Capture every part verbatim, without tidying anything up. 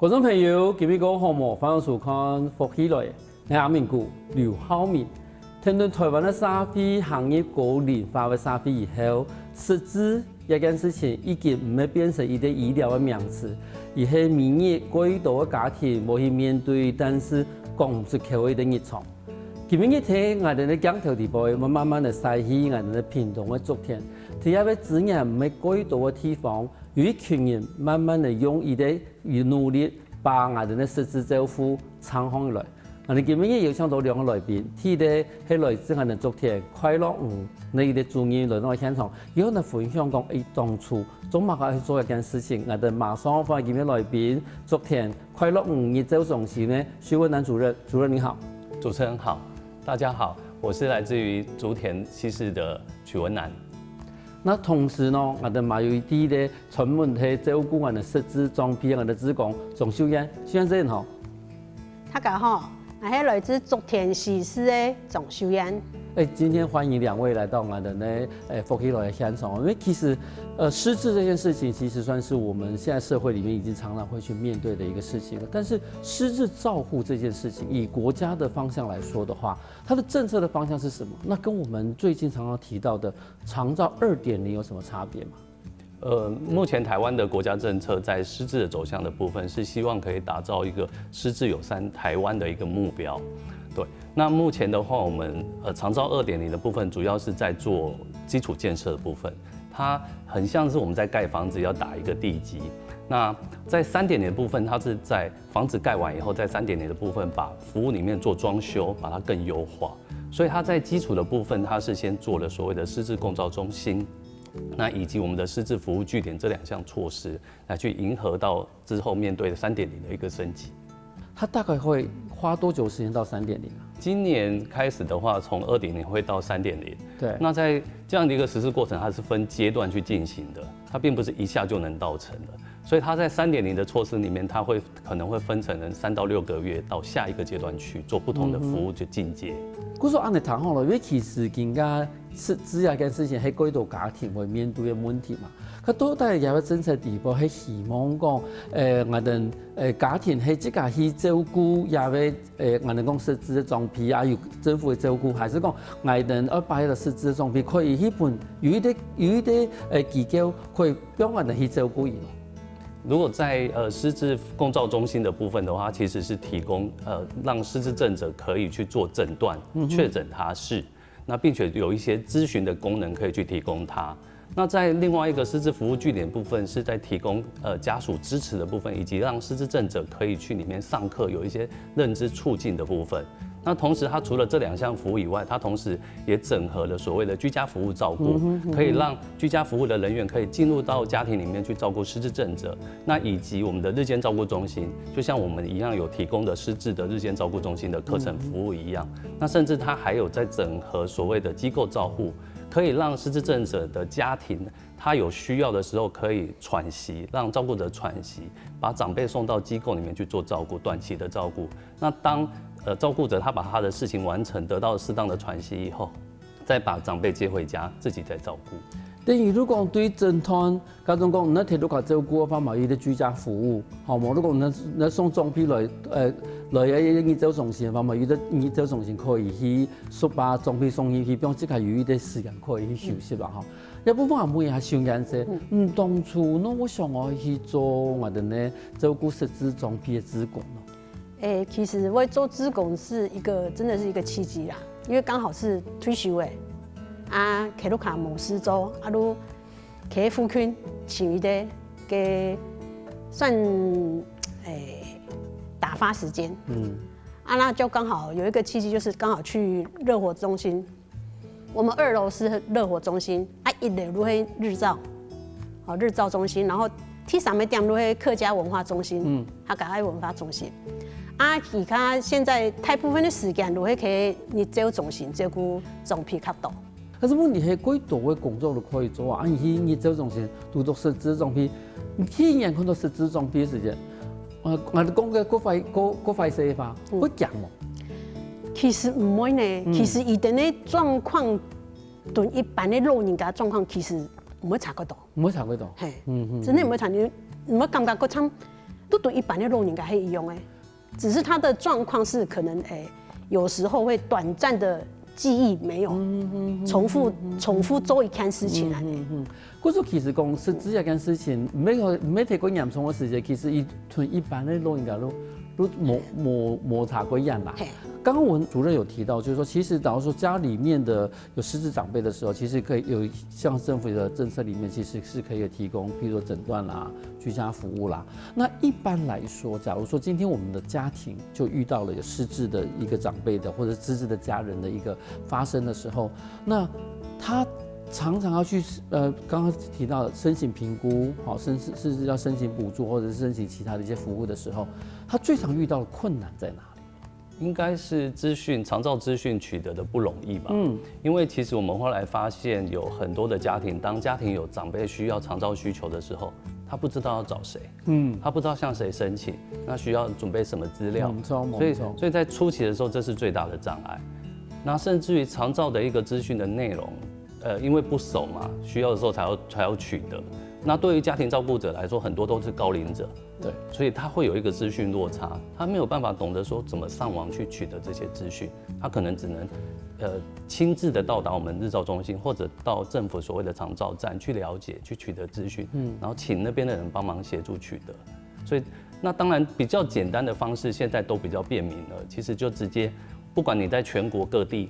觀眾朋友，今晡日好無？歡迎收看《福氣來了》，𠊎係阿明哥劉浩明。跈等臺灣个社會行入高齡化个社會以後，失智這件事情已經毋係變成一個醫療个名詞，而係每日過多个家庭會去面對，但是講毋出口个一個日常。今晡日在𠊎兜个鏡頭底背，會慢慢个徙去𠊎兜个屏東个竹田，在這个資源毋係過多个地方，有一群人慢慢个用佢个努力，把𠊎兜个失智照護撐起來。𠊎兜今晡日邀請到兩個來賓，第一個係來自𠊎兜竹田快樂屋个一個主任來到現場，佢來分享講，誒，當初做麼个去做這件事情。𠊎兜馬上歡迎今晡日來賓，竹田快樂屋日照中心个許文男主任。主任你好。主持人好，大家好，我是來自於竹田西勢的許文男。那同時呢，𠊎兜嘛有一個專門係照顧𠊎兜失智長輩个職工，鍾秀燕。秀燕姐你好。大家好，𠊎係來自竹田西勢个鍾秀燕。哎，今天歡迎兩位來到𠊎兜个，哎，福氣來了現場。因為其實，呃，失智這件事情其實算是我們現在社會裡面已經常常會去面對的一個事情了。但是失智照護這件事情，以國家的方向來說的話，它的政策的方向是什麼？那跟我們最近常常提到的長照二點零有什麼差別嗎？呃，目前臺灣的國家政策在失智的走向的部分，是希望可以打造一個失智友善臺灣的一個目標。對，那目前的話，我們呃長照二點零的部分，主要是在做基礎建設的部分，它很像是我們在蓋房子要打一個地基。那在三點零的部分，它是在房子蓋完以後，在三點零的部分把服務裡面做裝修，把它更優化。所以它在基礎的部分，它是先做了所謂的失智共照中心，那以及我們的失智服務據點這兩項措施，來去迎合到之後面對的三點零的一個升級。它大概會花多久時間到三點零啊？今年開始的話，從二點零會到三點零。對，那在這樣的一個實施過程，它是分階段去進行的，它並不是一下就能到成的。所以它在三點零的措施裡面，它會可能會分成三到六個月到下一個階段去做不同的服務去進階。故所恁樣談好了，因為其實今个失智這件事情係幾多家庭會面對个問題嘛。佢到底這个政策底背係希望講，呃，𠊎兜呃家庭係自家去照顧這个呃，𠊎兜講失智个長輩啊，有政府个照顧，還是講𠊎兜愛把這个失智个長輩可以去分有一個有一個呃機構可以幫𠊎兜去照顧佢咯？如果在呃失智共照中心的部分的話，其實是提供呃讓失智症者可以去做診斷，確診他是，那並且有一些諮詢的功能可以去提供他。那在另外一個失智服務據點部分，是在提供呃家屬支持的部分，以及讓失智症者可以去裡面上課，有一些認知促進的部分。那同時，它除了這兩項服務以外，它同時也整合了所謂的居家服務照顧，可以讓居家服務的人員可以進入到家庭裡面去照顧失智症者。那以及我們的日間照顧中心，就像我們一樣有提供的失智的日間照顧中心的課程服務一樣。那甚至它還有在整合所謂的機構照護，可以讓失智症者的家庭，他有需要的時候可以喘息，讓照顧者喘息，把長輩送到機構裡面去做照顧，短期的照顧。那當呃照顧者他把他的事情完成，得到適當的喘息以後，再把長輩接回家，自己再照顧。等於如果對診斷，假如講你在屋下照顧个話嘛，有一個居家服務，好無？如果你你送長輩來，呃，來个日照中心个話嘛，有一個日照中心可以去，送把長輩送去，去，放自家有一個時間可以去休息吧，吼。這部分也問一下秀燕姐，嗯，當初呢，𠊎想愛去做𠊎兜呢照顧失智長輩个志工咯。 誒，其實會做志工是一個真的是一個契機啦，因為剛好是退休誒，啊，屋下無事做，啊，就在附近尋一個个算誒打發時間。嗯，啊，那就剛好有一個契機，就是剛好去樂活中心。我們二樓是樂活中心，啊，一樓就係日照，哦，日照中心，然後第三個點就係客家文化中心，嗯，客家文化中心。啊，其他現在大部分的時間就係在日照中心照顧長輩較多。但是問題係，幾多个工作都可以做啊，啊，你去日照中心，堵著失智長輩，你第一眼看到失智長輩个時間，呃，𠊎講个過壞過過壞勢个話，會驚無？其實毋會呢，其實佢等个狀況，同一般个老人家狀況其實毋會差幾多。毋會差幾多。嘿，嗯嗯，真个毋會差，你毋會感覺講像都对一般的老人家是一样的，只是他的状况是可能，哎，有时候会短暂的记忆没有，重复重复做一件事情啊。嗯，可是其实讲失智这件事情，没有没太过严重的时间，其实一同一般的老人家都都摩摩摩擦过一样啦。嘿，刚刚我们主任有提到，就是说，其实假如说家里面的有失智长辈的时候，其实可以有像政府的政策里面，其实是可以提供，譬如说诊断啦、居家服务啦。那一般来说，假如说今天我们的家庭就遇到了有失智的一个长辈的或者失智的家人的一个发生的时候，那他常常要去呃，刚刚提到的申请评估，好，甚至甚至要申请补助或者是申请其他的一些服务的时候，他最常遇到的困难在哪里？应该是资讯长照资讯取得的不容易吧。嗯，因为其实我们后来发现，有很多的家庭，当家庭有长辈需要长照需求的时候，他不知道要找谁，嗯，他不知道向谁申请，那需要准备什么资料，没错所以没错所以在初期的时候，这是最大的障碍。那甚至于长照的一个资讯的内容，呃，因为不熟嘛，需要的时候才要才要取得。那对于家庭照顾者来说，很多都是高龄者，对，所以他会有一个资讯落差，他没有办法懂得说怎么上网去取得这些资讯，他可能只能呃亲自的到达我们日照中心，或者到政府所谓的长照站去了解、去取得资讯，嗯，然后请那边的人帮忙协助取得。所以那当然比较简单的方式，现在都比较便民了，其实就直接，不管你在全国各地，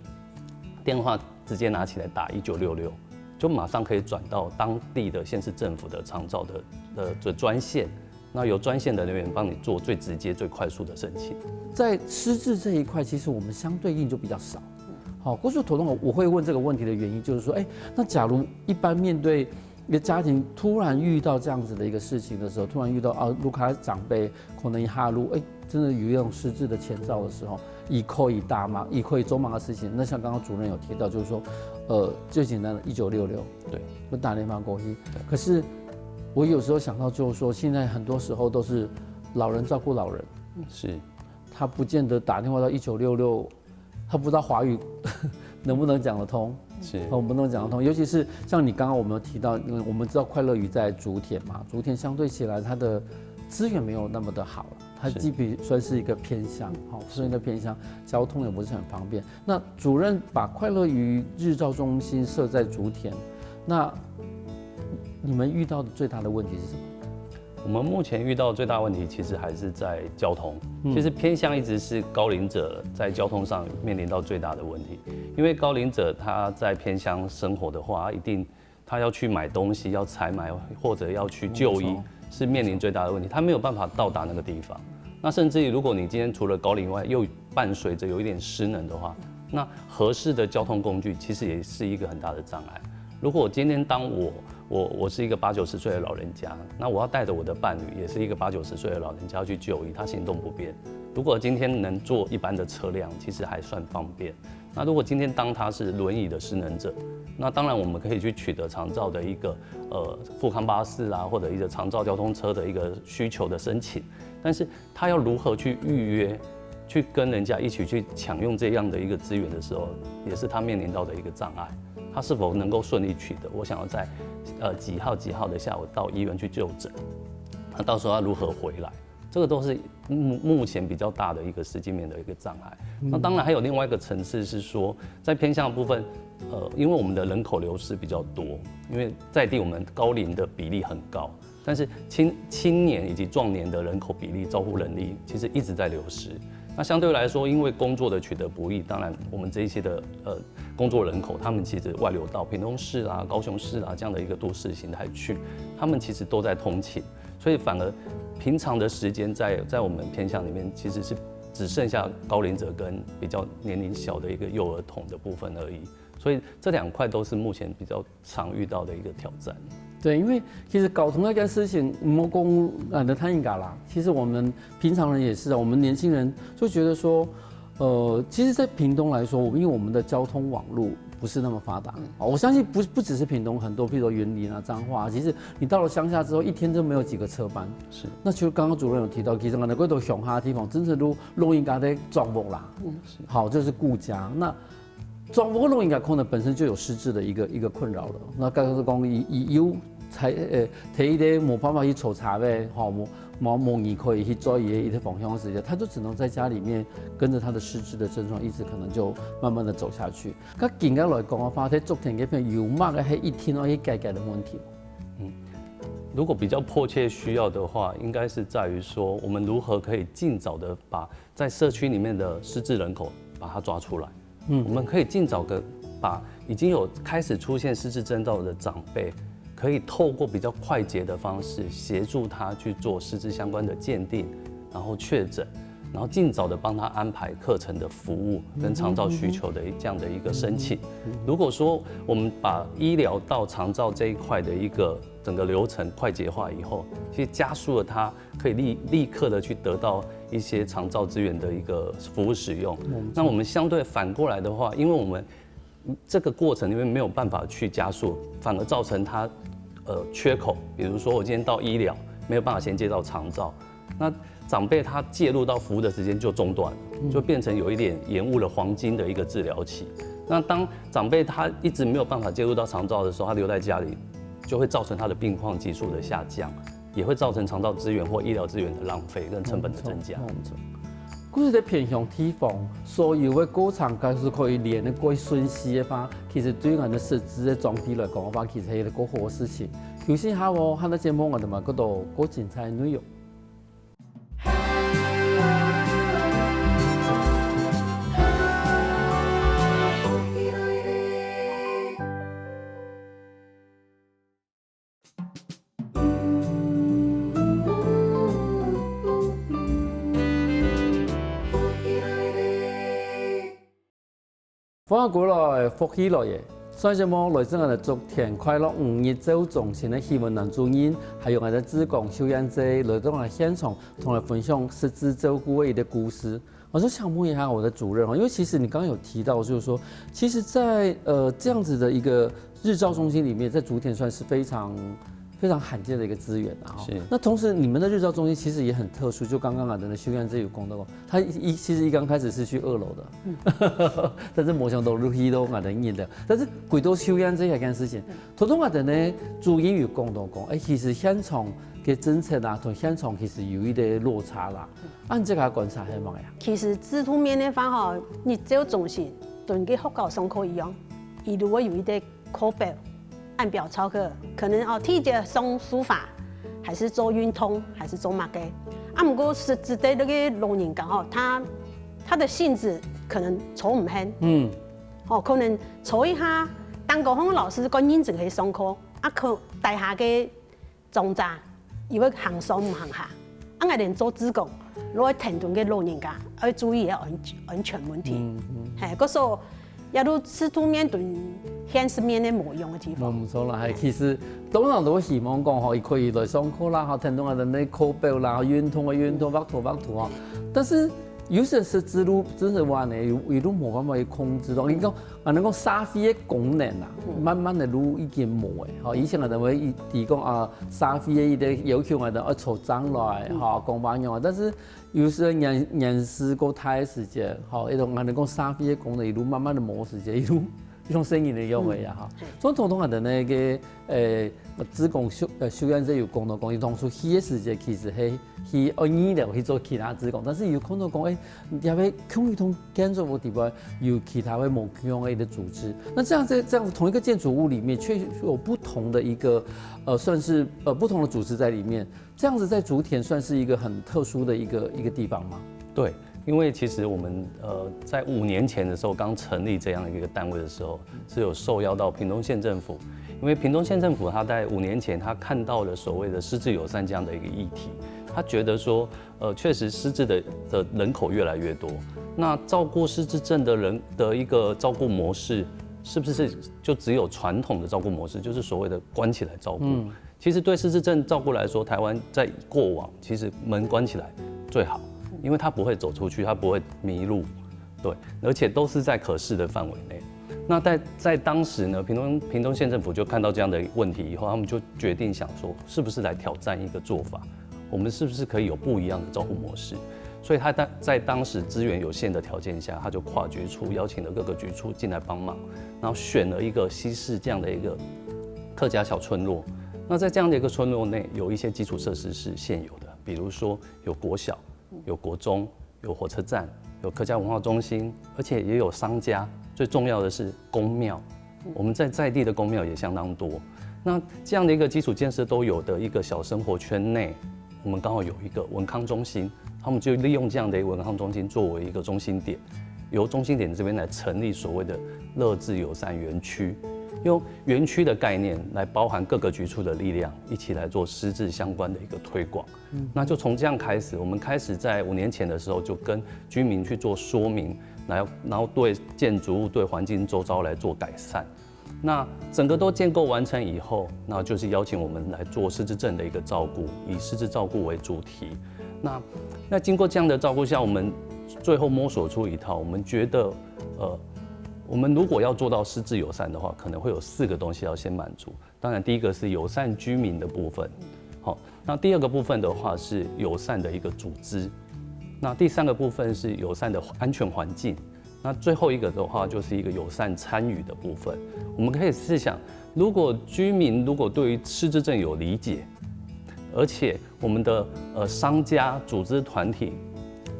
电话直接拿起来打一九六六，就马上可以转到当地的县市政府的长照的呃的专线，那由专线的人员帮你做最直接、最快速的申请。在失智这一块，其实我们相对应就比较少。好，故所头痛，我会问这个问题的原因就是说，哎，那假如一般面对一个家庭突然遇到这样子的一个事情的时候，突然遇到啊，如果他长辈可能一下路，哎，真的有一种失智的前兆的时候，佢可以打嘛，佢可以做嘛的事情。那像刚刚主任有提到，就是说，呃，最简单的一九六六，对，我打电话过去。可是我有时候想到，就是说，现在很多时候都是老人照顾老人，是，他不见得打电话到一九六六，他不知道华语能不能讲得通。是，哦，不能讲得通，尤其是像你刚刚我们有提到，嗯，我们知道快乐鱼在竹田嘛，竹田相对起来它的资源没有那么的好，它是基本算是一个偏乡，好，算一个偏乡，交通也不是很方便。那主任把快乐鱼日照中心设在竹田，那你们遇到的最大的问题是什么？我们目前遇到最大的问题，其实还是在交通。其实偏乡一直是高龄者在交通上面临到最大的问题，因为高龄者他在偏乡生活的话，一定他要去买东西、要采买或者要去就医，是面临最大的问题。他没有办法到达那个地方。那甚至于，如果你今天除了高龄以外，又伴随着有一点失能的话，那合适的交通工具其实也是一个很大的障碍。如果今天当我我我是一个八九十岁的老人家，那我要带着我的伴侣，也是一个八九十岁的老人家要去就医，他行动不便。如果今天能坐一般的车辆，其实还算方便。那如果今天当他是轮椅的失能者，那当然我们可以去取得长照的一个呃复康巴士啊，或者一个长照交通车的一个需求的申请，但是他要如何去预约，去跟人家一起去享用这样的一个资源的时候，也是他面临到的一个障碍。他是否能够顺利取得？我想要在呃几号几号的下午到医院去就诊，那到时候要如何回来？这个都是目目前比较大的一个实际面的一个障碍。那当然还有另外一个层次是说，在偏乡的部分，呃，因为我们的人口流失比较多，因为在地我们高龄的比例很高，但是青青年以及壮年的人口比例、照护能力其实一直在流失。那相对来说，因为工作的取得不易，当然我们这一些的呃工作人口，他们其实外流到屏东市啊、高雄市啊这样的一个都市形态去，他们其实都在通勤，所以反而平常的时间在在我们偏乡里面其实是只剩下高龄者跟比较年龄小的一个幼儿童的部分而已。所以这两块都是目前比较常遇到的一个挑战。对，因为其实交通这件事情，莫讲呃，老人家啦，其实我们平常人也是啊，我们年轻人就觉得说，呃，其实，在屏东来说，因为我们的交通网络不是那么发达，哦，我相信不不只是屏东，很多，譬如说云林啊、彰化啊，其实你到了乡下之后，一天都没有几个车班。是，那其实刚刚主任有提到，其实很多都乡下的地方，真正都老人家在照顾啦，嗯，好，就是顾家。那照顾老人家可能本身就有失智的一个一个困扰了。那刚刚是讲，佢佢有才呃，提一个无办法去坐车呗，吼，无無無人可以去做佢个一个方向个時間，他就只能在家裡面跟著他的失智的症狀，一直可能就慢慢的走下去。該今个來講个話，在竹田這片有麼个係一定愛去解決的問題？如果比較迫切需要的話，應該是在於說，我們如何可以盡早的把在社區裡面的失智人口把他抓出來。嗯，我們可以盡早的把已經有開始出現失智症狀的長輩，可以透過比較快捷的方式協助他去做失智相關的鑑定，然後確診，然後盡早的幫他安排課程的服務跟長照需求的這樣的一個申請。如果說我們把醫療到長照這一塊的一個整個流程快捷化以後，其實加速了他可以立立刻的去得到一些長照資源的一個服務使用。那我們相對反過來的話，因為我們這個過程裡面沒有辦法去加速，反而造成他呃缺口。比如說我今天到醫療沒有辦法銜接到長照，那長輩他介入到服務的時間就中斷，就變成有一點延誤了黃金的一個治療期。那當長輩他一直沒有辦法介入到長照的時候，他留在家裡，就會造成他的病況急速的下降，也會造成長照資源或醫療資源的浪費跟成本的增加。故事在偏鄉地方，所有个過程假使可以連得過順序个話，其實對𠊎等个失智个長輩來講个話，其實係一個好个事情。休息下哦，下个節目𠊎等嘛，過多過精彩个內容。歡迎過來，福氣來了！上節目來自𠊎等竹田快樂五日照顧中心个喜文男主任，還有𠊎等志工秀燕姐來到𠊎現場，同𠊎分享失智照顧个一個故事。我就想問一下我的主任哦，因為其實你剛剛有提到，就是說，其實在呃這樣子的一個日照中心裡面，在竹田算是非常非常罕見的一個資源啊。是。那同時你們的日照中心其實也很特殊，就剛剛啊，等等秀燕姐有講到過，他一其實一剛開始是去二樓的，但是沒想到入去都𠊎等一樓，但是回到秀燕姐這件事情，頭先𠊎等呢主任有講到講，哎，其實現場个政策啊，同現場其實有一個落差啦。 恁這个觀察係麼个啊？其實制度面个話吼，日照中心同个學校上課一樣，佢都會有一個課表，按表操課，可能哦，第一節上書法，還是做運動，還是做麼个。啊，毋過實質的那個老人家吼，他他的性質可能坐毋穩，嗯，哦，可能坐一下，當高峰老師講認真去上課，啊，可大下个 莊稼，佢會行上毋行下。啊，𠊎等做志工，落去田中个老人家，愛注意个安安全問題。係，故所也都制度面同現實面个無一樣个地方。無毋著啦，係，其實當然都會希望講吼，佢可以來上課啦，吼，田中啊，等等課表啦，運動个運動，畫圖畫圖吼。但是有些係制度真係話呢，有有都無辦法去控制到。你講 啊，𠊎等講社會个功能啊，慢慢个都已經無了。吼，以前𠊎等會一提講啊，社會个一個要求，𠊎等愛坐正來，吼，講話樣啊。但是有時候年年事過大个時節，吼，一種𠊎等講社會个功能，一路慢慢个無時節，一路像細人个樣个呀，吼。所以通通𠊎等个，誒，志工秀呃秀燕姐有講到講，佢當初去个時節，其實係去二樓去做其他志工，但是有看到講，誒， 也會共一棟建築物底下有其他个無共樣个一個組織。那這樣在這樣子同一個建築物裡面，卻有不同的一個呃，算是呃不同的組織在裡面。這樣子在竹田算是一個很特殊的一個一個地方嗎？對，因為其實我們呃在五年前的時候剛成立這樣一個單位的時候，是有受邀到屏東縣政府，因為屏東縣政府他在五年前他看到了所謂的失智友善這樣的一個議題，他覺得說 呃，確實失智的的人口越來越多，那照顧失智症的人的一個照顧模式，是不是是就只有傳統的照顧模式，就是所謂的關起來照顧？其實對失智症照顧來說，台灣在過往其實門關起來最好，因為他不會走出去，他不會迷路，對，而且都是在可視的範圍內。那在在當時呢，屏東屏東縣政府就看到這樣的問題以後，他們就決定想說，是不是來挑戰一個做法？ 我們是不是可以有不一樣的照顧模式？所以他在在當時資源有限的條件下，他就跨局處邀請了各個局處進來幫忙，然後選了一個西勢這樣的一個客家小村落。那在這樣的一個村落內，有一些基礎設施是現有的，比如说有国小、有国中、有火车站、有客家文化中心，而且也有商家。最重要的是公庙，我们在在地的公庙也相当多。那这样的一个基础建设都有的一个小生活圈内，我们刚好有一个文康中心，他们就利用这样的一个文康中心作为一个中心点，由中心点这边来成立所谓的乐智友善园区，用园区的概念来包含各个局处的力量，一起来做失智相关的一个推广。那就从这样开始，我们开始在五年前的时候就跟居民去做说明，来然后对建筑物、对环境周遭来做改善。那整个都建构完成以后，那就是邀请我们来做失智症的一个照顾，以失智照顾为主题。那那经过这样的照顾下，我们最后摸索出一套，我们觉得，呃，我们如果要做到失智友善的话，可能会有四个东西要先满足。当然，第一个是友善居民的部分，好，那第二个部分的话是友善的一个组织，那第三个部分是友善的安全环境，那最后一个的话就是一个友善参与的部分。我们可以试想，如果居民如果对于失智症有理解，而且我们的呃商家、组织团体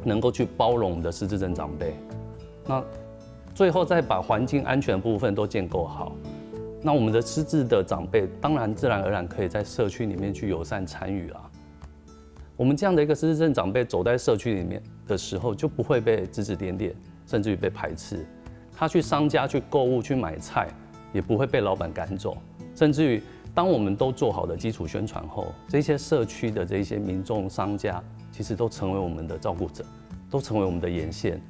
能够去包容我们的失智症长辈，那最后再把环境安全部分都建构好，那我们的失智的长辈当然自然而然可以在社区里面去友善参与啦。我们这样的一个失智症长辈走在社区里面的时候，就不会被指指点点，甚至于被排斥。他去商家去购物、去买菜，也不会被老板赶走。甚至于，当我们都做好了基础宣传后，这些社区的这一些民众、商家，其实都成为我们的照顾者，都成为我们的眼线。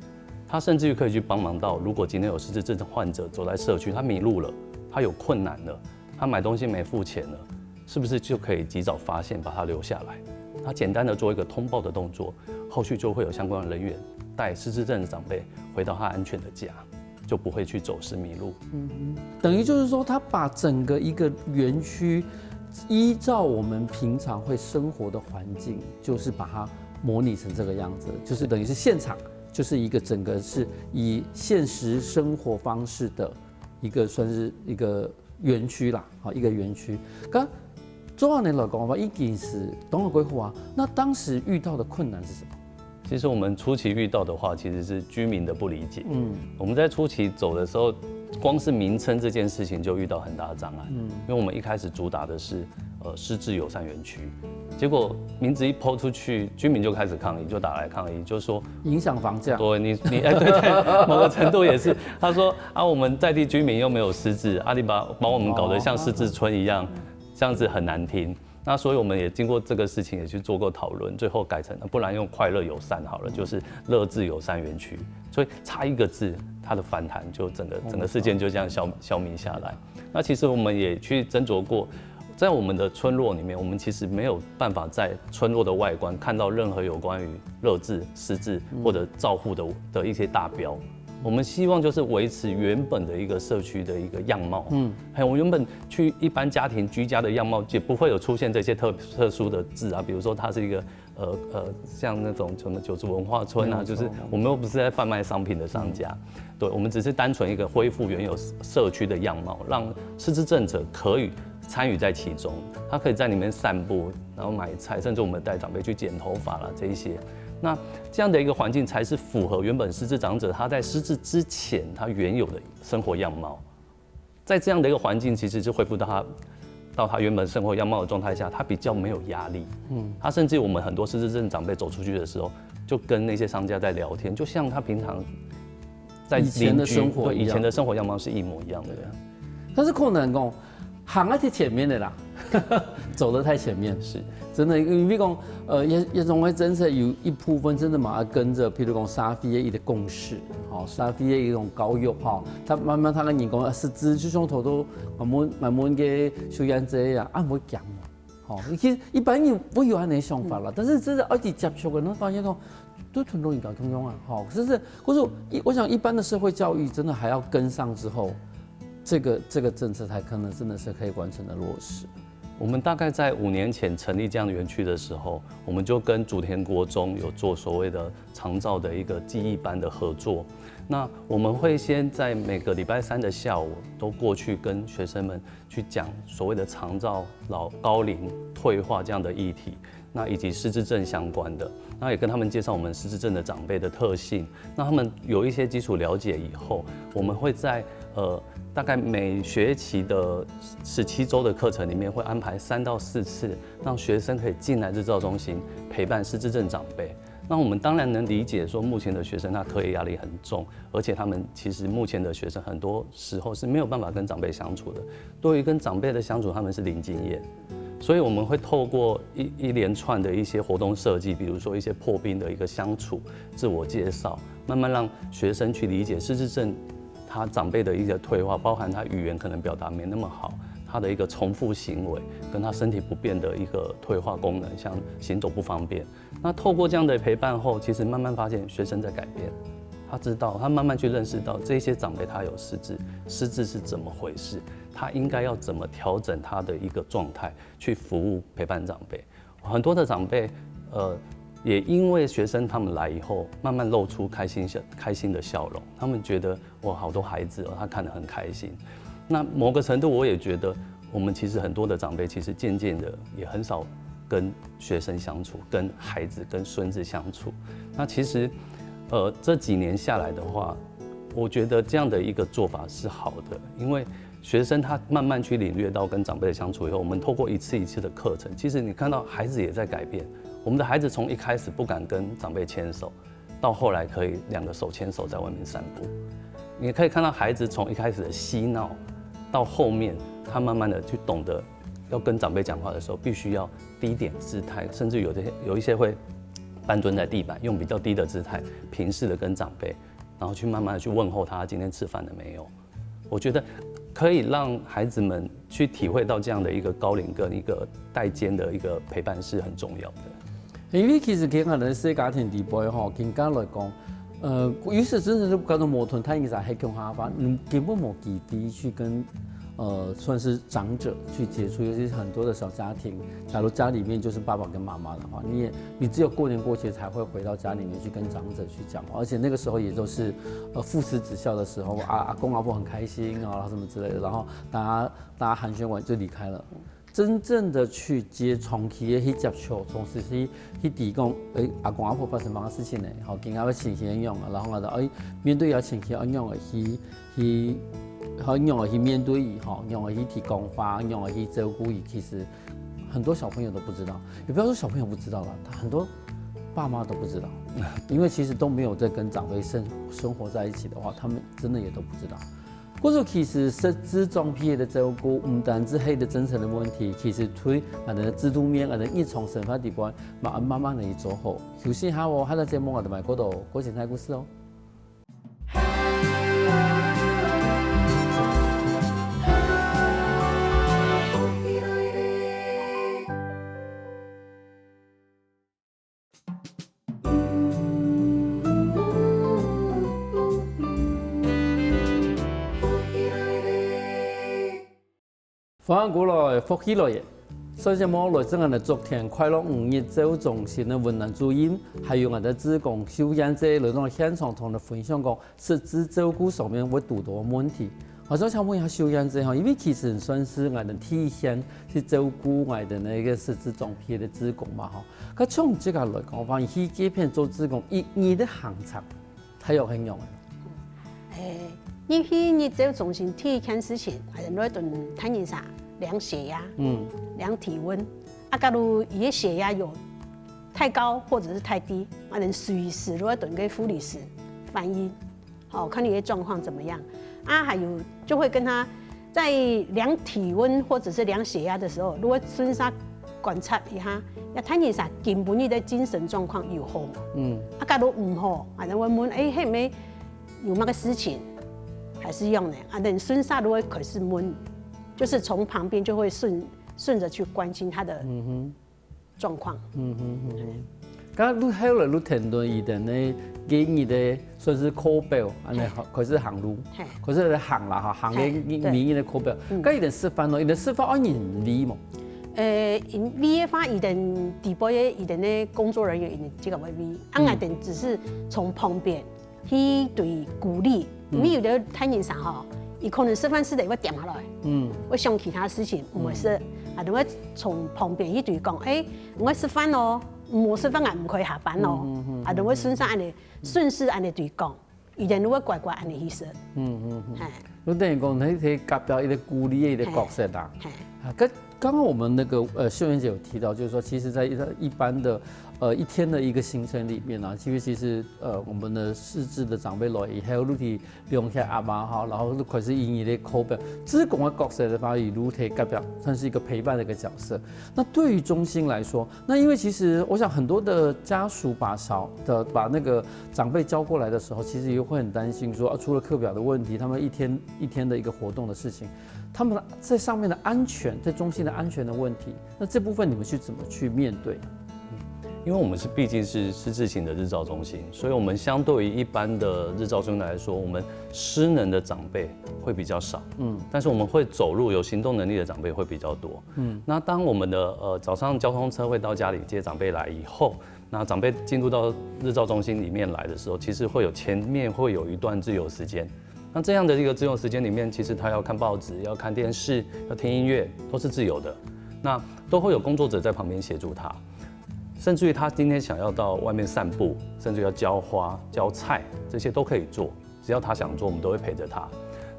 他甚至于可以去帮忙到，如果今天有失智症患者走在社区，他迷路了，他有困难了，他买东西没付钱了，是不是就可以及早发现，把他留下来？他简单的做一个通报的动作，后续就会有相关的人员带失智症的长辈回到他安全的家，就不会去走失迷路。等于就是说，他把整个一个园区依照我们平常会生活的环境，就是把它模拟成这个样子，就是等于是现场，就是一个整个是以现实生活方式的一个算是一个园区啦，好，一个园区。刚周老师来讲吧，已经是东了规划啊，那当时遇到的困难是什么？其实我们初期遇到的话，其实是居民的不理解。嗯，我们在初期走的时候，光是名称这件事情就遇到很大的障碍。嗯，因为我们一开始主打的是呃失智友善园区，结果名字一抛出去，居民就开始抗议，就打来抗议，就说影响房价。对你你哎对对，某个程度也是，他说啊我们在地居民又没有失智，啊你把把我们搞得像失智村一样，这样子很难听。那所以我们也经过这个事情也去做过讨论，最后改成不然用快乐友善好了，就是乐智友善园区。所以差一个字，它的反弹就整个整个事件就这样消消弭下来。那其实我们也去斟酌过，在我们的村落里面，我们其实没有办法在村落的外观看到任何有关于乐智、失智或者照护的的一些大标。我们希望就是维持原本的一个社区的一个样貌，嗯，还有我原本去一般家庭居家的样貌，也不会有出现这些特特殊的字啊，比如说它是一个呃呃像那种什么九族文化村啊，就是我们又不是在贩卖商品的商家，对，我们只是单纯一个恢复原有社区的样貌，让失智症者可以参与在其中，他可以在里面散步，然后买菜，甚至我们带长辈去剪头发啦这一些。那这样的一个环境才是符合原本失智长者他在失智之前他原有的生活样貌。在这样的一个环境，其实是恢复到他到他原本生活样貌的状态下，他比较没有压力。嗯，他甚至我们很多失智症长辈走出去的时候，就跟那些商家在聊天，就像他平常在以前的邻居生活一样对以前的生活样貌是一模一样的。但是困难讲，行得太前面的啦，走得太前面。是，真的，因为讲，呃，也也总会真是有一部分真的嘛，要跟着，譬如讲社会的一个共识，好，社会的一种教育哈，他慢慢他跟你讲，啊，是知就像头都蛮多蛮多个修养这样，啊，不会讲嘛，好，其实一般人不会有那样的想法啦，但是真的而且接触的，那发现说，都很容易搞通用啊，好，就是，可是一我想一般的社会教育真的还要跟上之后，这个这个政策才可能真的是可以完成的落实。我们大概在五年前成立这样的园区的时候，我们就跟竹田国中有做所谓的长照的一个记忆班的合作。那我们会先在每个礼拜三的下午都过去跟学生们去讲所谓的长照老高龄退化这样的议题。那以及失智症相关的，那也跟他们介绍我们失智症的长辈的特性，让他们有一些基础了解以后，我们会在呃大概每学期的十七周的课程里面，会安排三到四次，让学生可以进来日照中心陪伴失智症长辈。那我们当然能理解说，目前的学生他课业压力很重，而且他们其实目前的学生很多时候是没有办法跟长辈相处的，对于跟长辈的相处，他们是零经验。所以我们会透过一一连串的一些活动设计，比如说一些破冰的一个相处、自我介绍，慢慢让学生去理解失智症他长辈的一个退化，包含他语言可能表达没那么好，他的一个重复行为，跟他身体不便的一个退化功能，像行走不方便。那透过这样的陪伴后，其实慢慢发现学生在改变。他知道，他慢慢去认识到这些长辈他有失智，失智是怎么回事，他应该要怎么调整他的一个状态，去服务陪伴长辈。很多的长辈，呃，也因为学生他们来以后，慢慢露出开心笑开心的笑容，他们觉得哇，好多孩子哦，他看得很开心。那某个程度，我也觉得我们其实很多的长辈，其实渐渐的也很少跟学生相处，跟孩子、跟孙子相处。那其实，呃，这几年下来的话，我觉得这样的一个做法是好的，因为学生他慢慢去领略到跟长辈的相处以后，我们透过一次一次的课程，其实你看到孩子也在改变。我们的孩子从一开始不敢跟长辈牵手，到后来可以两个手牵手在外面散步。你可以看到孩子从一开始的嬉闹，到后面他慢慢的去懂得要跟长辈讲话的时候，必须要低点姿态，甚至有的有一些会半蹲在地板，用比较低的姿态平视的跟长辈，然后去慢慢的去问候他今天吃饭了没有。我觉得可以让孩子们去体会到这样的一个高龄跟一个代间的一个陪伴是很重要的。因为其实佢可能是家庭底背吼，更加来讲，呃，有时真的是搞到矛盾，他应该是还共下吧，你根本没机会去跟，呃，算是长者去接触，尤其是很多的小家庭，假如家里面就是爸爸跟妈妈的话，你也你只有过年过节才会回到家里面去跟长者去讲话，而且那个时候也都是，呃，父慈子孝的时候啊，阿公阿婆很开心啊，什么之类的，然后大家大家寒暄完就离开了。真正的去接长期的去接触，从事去去提供，哎，阿公阿婆发生么个事情呢？吼，今下个情形怎样啊？然后啊，哎，面对个情形，怎样个去去，怎样个去面对伊，吼，怎样个去提供法，怎样个去照顾伊，其实很多小朋友都不知道，也不要说小朋友不知道了，他很多爸妈都不知道，因为其实都没有在跟长辈生生活在一起的话，他们真的也都不知道。 故所其实失智长辈个照顾，毋單止係个政策个問題，其實對𠊎兜个制度面、𠊎兜日常生活底背，嘛慢慢个去做好。休息下哦，下个節目𠊎兜還過多過精彩故事哦。歡迎過來，福氣來了！上節目來自𠊎兜昨天快樂五日照顧中心个文男主任，還有𠊎兜个志工秀燕姐來到現場同𠊎兜分享講失智照顧上面會堵著个問題。𠊎想請問一下秀燕姐吼，因為其實你算係𠊎兜第一線去照顧𠊎兜个失智長輩个志工嘛吼。該從這個來講，話你去該片做志工，一日个行程，大約係仰仔？ 誒，入去日照中心第一件事情，還係愛同大人儕量血壓，嗯，量體溫。啊，假如佢个血壓有太高或者是太低，啊，能隨時都要同个護理師反映，好，看你的狀況怎麼樣。啊，還有就會跟他在量體溫或者是量血壓的時候，如果順續觀察一下，這大人儕今晡日个精神狀況有好無？嗯，啊，假如毋好，啊，就會問，誒，係毋係 有麼个事情，還係仰仔呢？啊，等順續就會開始問，就是從旁邊就會順順著去關心他的狀況。嗯哼嗯哼。該你後來你聽到佢等呢，佢等个算係課表，恁呢開始行路，開始行啦哈，行个每日个課表。該佢等食飯咯，佢等食飯愛人餵無？呃，因為个話，佢等底背个佢等个工作人員佢等自家會餵，啊，𠊎等只是從旁邊 去對鼓勵，因為有兜大人儕吼，佢可能食飯時節會恬下來，嗯，會想其他事情，毋會食，啊，就會從旁邊一堆講，欸，毋會食飯哦，無食飯啊，毋可以下班哦，啊，就會順勢恁呢，順勢恁呢對講，佢等就會乖乖恁呢去食。嗯嗯嗯。係。就等於講，佢係隔壁一個鼓勵的一個角色啦。係。啊，剛剛剛我們那個呃秀燕姐有提到，就是說，其實在一一般的呃一天的一個行程裡面啊，其實其實呃我們的失智的長輩來以後，你去量血壓啊，哈，然後就開始以你的口本，志工的角色的話，以如鐵隔壁算是一個陪伴的一個角色。那對於中心來說，那因為其實我想很多的家屬把小的把那個長輩交過來的時候，其實也會很擔心說，啊，除了課表的問題，他們一天一天的一個活動的事情，他們在上面的安全，在中心的安全的問题，那這部分你們去怎麼去面對？因為我們是畢竟是失智型的日照中心，所以我們相對於一般的日照中心來說，我們失能的長輩會比較少，嗯，但是我們會走路有行動能力的長輩會比較多，嗯，那當我們的呃早上交通車會到家裡接長輩來以後，那長輩進入到日照中心裡面來的時候，其實會有前面會有一段自由時間，那這樣的一個自由時間裡面，其實他要看報紙、要看電視、要聽音樂，都是自由的，那都會有工作者在旁邊協助他。甚至於他今天想要到外面散步，甚至要浇花、浇菜，這些都可以做。只要他想做，我們都會陪着他。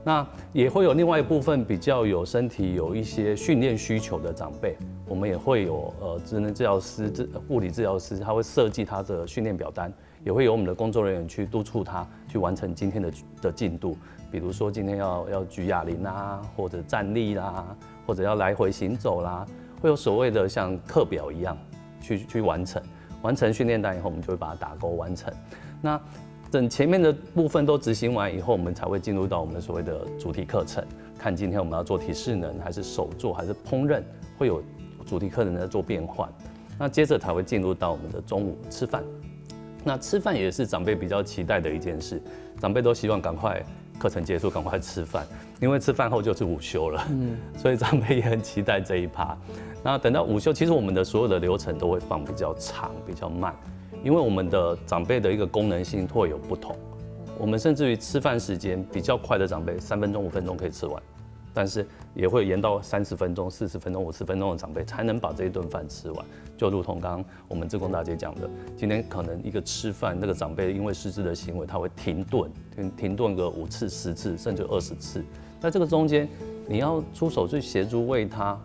那也會有另外一部分比較有身體有一些訓練需求的長輩，我們也會有呃職能治療師、治物理治療師，他會設計他的訓練表單，也會由我們的工作人員去督促他去完成今天的的進度。比如說今天要要舉哑鈴啊，或者站立啦，或者要來回行走啦，會有所謂的像課表一樣去去完成。完成訓練单以後，我們就會把它打勾完成。那等前面的部分都執行完以後，我們才會進入到我們所謂的主题課程，看今天我們要做體适能，還是手作，還是烹饪，會有主题課程在做變换。那接着才會進入到我們的中午吃飯。那吃飯也是長輩比較期待的一件事，长辈都希望赶快课程结束，赶快吃饭，因为吃饭后就是午休了，嗯，所以长辈也很期待这一趴。那等到午休，其实我们的所有的流程都会放比较长、比较慢，因为我们的长辈的一个功能性会有不同。我们甚至于吃饭时间比较快的长辈，三分钟、五分钟可以吃完，但是也会延到三十分钟、四十分钟、五十分钟的长辈才能把这一顿饭吃完。就如同刚刚我们志工大姐讲的，今天可能一个吃饭，那个长辈因为失智的行为，他会停顿，停停顿个五次、十次，甚至二十次。在这个中间，你要出手去协助喂他，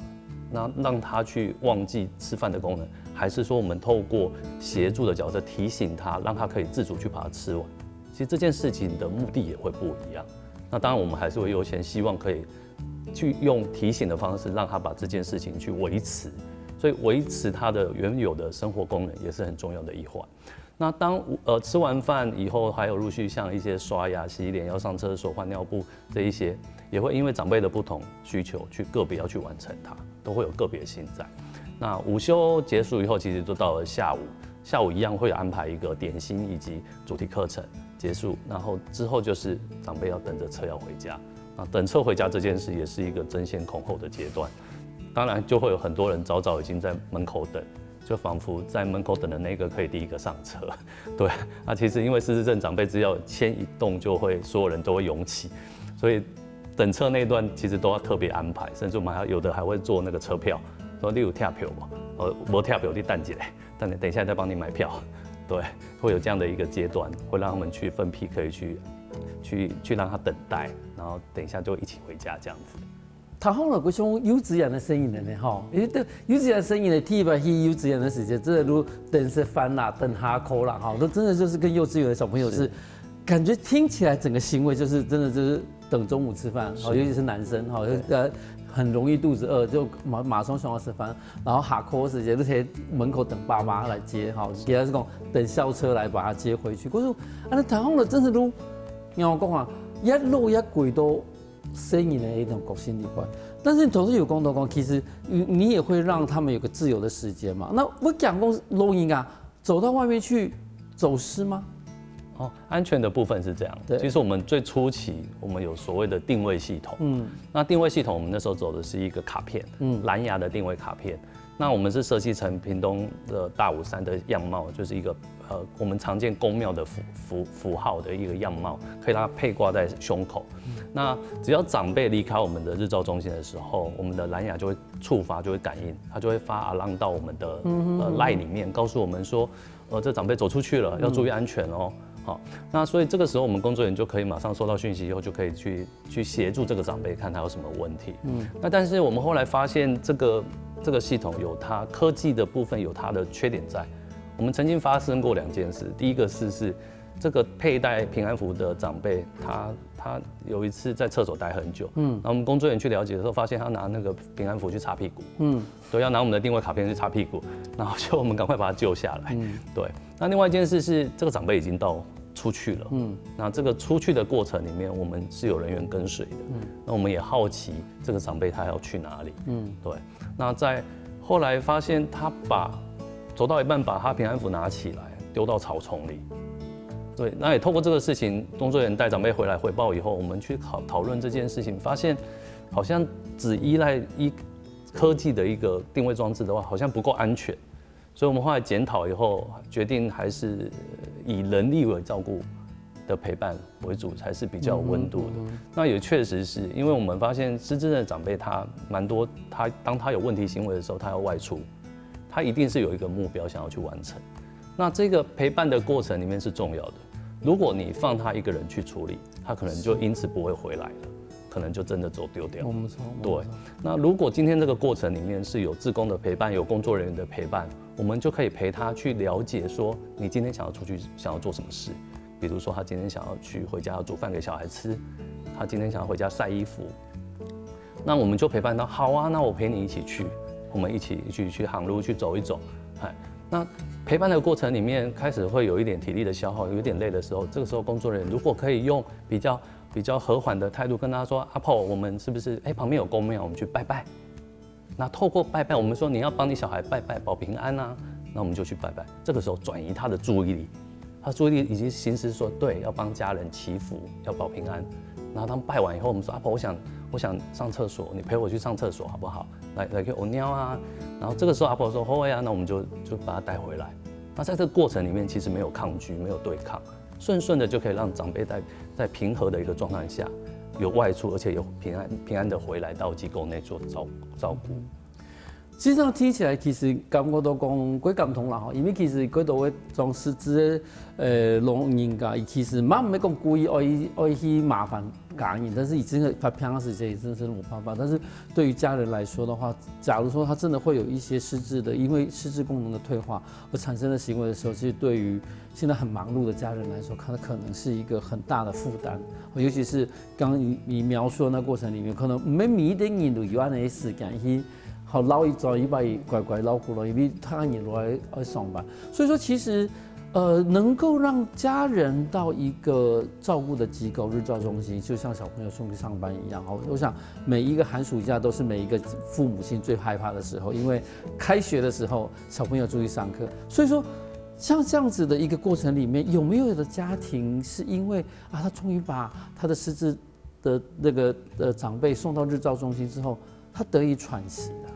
那让他去忘记吃饭的功能，还是说我们透过协助的角色提醒他，让他可以自主去把它吃完？其实这件事情的目的也会不一样。那当然，我们还是会优先希望可以去用提醒的方式，让他把这件事情去维持。所以维持他的原有的生活功能也是很重要的一环。那当呃吃完饭以后，还有陆续像一些刷牙、洗脸、要上厕所、换尿布这一些，也会因为长辈的不同需求去个别要去完成它，都会有个别性在。那午休结束以后，其实就到了下午，下午一样会安排一个点心以及主题课程结束，然后之后就是长辈要等着车要回家。那等车回家这件事也是一个争先恐后的阶段，当然就会有很多人早早已经在门口等，就仿佛在门口等的那个可以第一个上车。对，那其实因为失智症长辈只要牵一动，就会所有人都会涌起，所以等车那一段其实都要特别安排，甚至我们还有的还会做那个车票，说你有车票吗？呃，没车票，你等一下，等等一下再帮你买票。对，会有这样的一个阶段，会让他们去分批可以去去去让他等待，然后等一下就一起回家这样子。他后来不像幼稚园的声音了呢，哈，因为对幼稚园的声音呢，第一把去幼稚园的时间，真的如等食饭啦，等下课啦，哈，都真的就是跟幼稚园的小朋友是，感觉听起来整个行为就是真的就是等中午吃饭，哈，尤其是男生，哈，呃，很容易肚子饿，就马马上想要吃饭，然后下课时间就在门口等爸妈来接，哈，给他是讲等校车来把他接回去。可是，啊，那台湾的真是都，你看我讲啊，一路一鬼都生意的一种个性里边。但是你同时有讲到讲，其实你你也会让他们有个自由的时间嘛。那我讲过，老人啊，走到外面去走失吗？哦，安全的部分是这样。对，其实我们最初期，我们有所谓的定位系统。嗯，那定位系统，我们那时候走的是一个卡片，嗯，蓝牙的定位卡片。那我们是设计成屏东的大武山的样貌，就是一个呃，我们常见公庙的符符符号的一个样貌，可以让它佩挂在胸口。那只要长辈离开我们的日照中心的时候，我们的蓝牙就会触发，就会感应，它就会发 alarm 到我们的呃 Line 里面，告诉我们说，呃，这长辈走出去了，要注意安全哦。好，那所以这个时候我们工作人员就可以马上收到讯息以后，就可以去去协助这个长辈看他有什么问题。嗯，那但是我们后来发现这个这个系统有它科技的部分有它的缺点在。我们曾经发生过两件事，第一个事是这个佩戴平安符的长辈，他他有一次在厕所待很久，嗯，然后我们工作人员去了解的时候，发现他拿那个平安符去擦屁股，嗯，对，要拿我们的定位卡片去擦屁股，然后就我们赶快把他救下来。嗯，对，那另外一件事是，这个长辈已经到出去了，嗯，那这个出去的过程里面，我们是有人员跟随的，嗯，那我们也好奇这个长辈他要去哪里，嗯，对，那在后来发现他把走到一半，把他平安符拿起来丢到草丛里。对，那也透过这个事情，工作人员带长辈回来回报以后，我们去讨讨论这件事情，发现好像只依赖一科技的一个定位装置的话，好像不够安全。所以我们后来检讨以后，决定还是以人力为照顾的陪伴为主，才是比较有温度的。那也确实是因为我们发现失智症的长辈他蛮多，他当他有问题行为的时候，他要外出，他一定是有一个目标想要去完成。那这个陪伴的过程里面是重要的。如果你放他一个人去处理，他可能就因此不会回来了，可能就真的走丢掉。我们说，对，那如果今天这个过程里面是有志工的陪伴，有工作人员的陪伴，我们就可以陪他去了解说，你今天想要出去，想要做什么事。比如说，他今天想要去回家煮饭给小孩吃，他今天想要回家晒衣服，那我们就陪伴他。好啊，那我陪你一起去，我们一起去去行路去走一走。哎，那陪伴的过程里面，开始会有一点体力的消耗，有一点累的时候，这个时候工作人员如果可以用比较比较和缓的态度跟他说：“阿婆，我们是不是哎旁边有公庙，我们去拜拜？”那透过拜拜，我们说你要帮你小孩拜拜保平安啊，那我们就去拜拜。这个时候转移他的注意力，他注意力已经心思说对，要帮家人祈福，要保平安。然后他们拜完以后，我们说：“阿婆，我想我想上厕所，你陪我去上厕所好不好？来来给我尿啊。”然后这个时候阿婆说：“好呀。”那我们就就把他带回来。那在这个过程里面，其实没有抗拒，没有对抗，顺顺的就可以让长辈在在平和的一个状态下有外出，而且有平安平安的回来到机构内做照照顾。实际上听起来其实感觉到讲，几感动啦吼，因为其实几多个种失智的呃老人家，伊其实嘛毋係讲故意爱去爱去麻烦家人，但是伊真的他平常时间也真的是没办法。但是对于家人来说的话，假如说他真的会有一些失智的，因为失智功能的退化而产生的行为的时候，其实对于现在很忙碌的家人来说，他可能是一个很大的负担，尤其是刚刚你你描述的那过程里面，可能每每一个人都有安尼个时间去。好捞一早，一把乖乖捞过来，因为他也来来上班。所以说，其实呃，能够让家人到一个照顾的机构，日照中心，就像小朋友送去上班一样。哦，我想每一个寒暑假都是每一个父母亲最害怕的时候，因为开学的时候小朋友出去上课，所以说。像这样子的一个过程里面，有没有的家庭是因为啊，他终于把他的失智的那个呃长辈送到日照中心之后，他得以喘息了。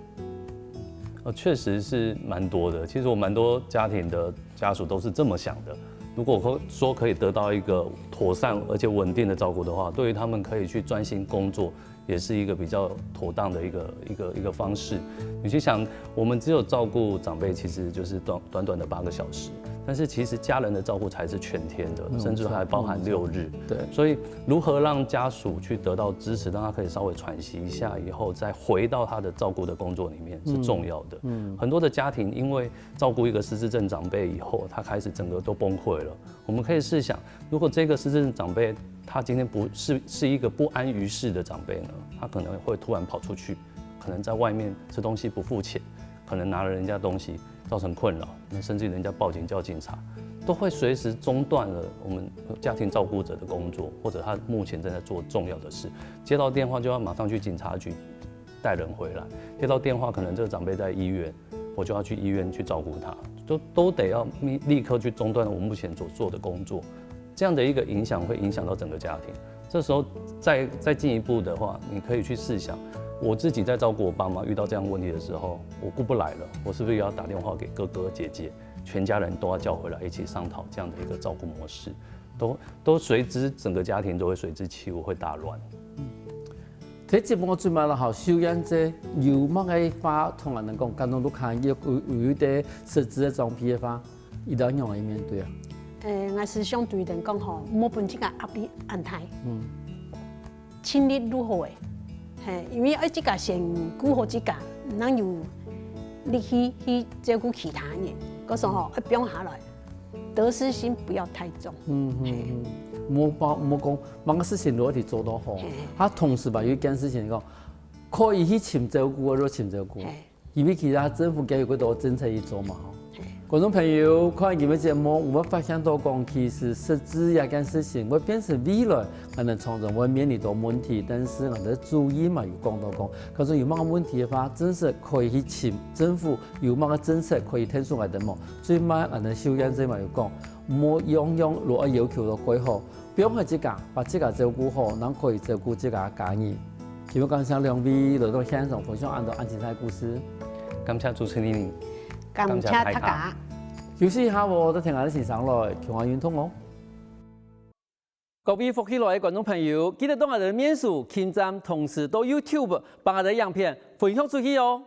呃，确实是蛮多的。其实我蛮多家庭的家属都是这么想的。如果说可以得到一个妥善而且稳定的照顾的话，对于他们可以去专心工作，也是一个比较妥当的一个一个一个方式。你去想，我们只有照顾长辈，其实就是短短短的八个小时，但是其实家人的照顾才是全天的，甚至还包含六日。对，所以如何让家属去得到支持，让他可以稍微喘息一下，以后再回到他的照顾的工作里面是重要的。嗯，很多的家庭因为照顾一个失智症长辈以后，他开始整个都崩溃了。我们可以试想，如果这个失智症长辈他今天不是是一个不安于世的长辈呢，他可能会突然跑出去，可能在外面吃东西不付钱，可能拿了人家东西造成困扰，那甚至人家报警叫警察，都会随时中断了我们家庭照顾者的工作，或者他目前正在做重要的事，接到电话就要马上去警察局带人回来，接到电话可能这个长辈在医院，我就要去医院去照顾他，都都得要立立刻去中断我目前所做的工作，这样的一个影响会影响到整个家庭。这时候再再进一步的话，你可以去试想，我自己在照顾我爸妈遇到这样问题的时候，我顾不来了，我是不是要打电话给哥哥姐姐？全家人都要叫回来一起商讨这样的一个照顾模式，都都随之整个家庭都会随之起舞，会大乱。這節目最尾了哈，秀燕姐有麼个話同人講，感動到看有有有一个實質的裝備的話，一定要仰般面對啊？誒，𠊎係想對人講吼，莫分自家壓力恁大，嗯，盡力就好誒，嘿，因為愛自家先顧好自家，哪有力氣去照顧其他人，故所吼愛放下來，得失心不要太重。嗯嗯嗯，莫把莫講，麼个事情都一定做到好，他同時吧有一件事情講，可以去尋照顧，就尋照顧。因為其實政府該有幾多政策去做嘛吼。觀眾朋友，看今日節目，有無發現到講，其實失智這件事情會變成未來，可能常常會面臨到問題，但是𠊎兜主任嘛有講到講，假使有麼个問題的話，真實可以去尋政府有麼个政策可以幫助𠊎兜無？最尾𠊎兜秀燕姐嘛有講，莫樣樣都愛要求到過好，放下自家，把自家照顧好，正可以照顧自家个家人。 今日感謝兩位來到現場分享恁多恁精彩个故事。感謝主持人，感謝大家。休息一下哦，再聽下先生來，共下運動哦。各位福氣來个觀眾朋友，記得到𠊎兜个面書、KIM站，同時到YouTube，幫𠊎兜个影片分享出去哦。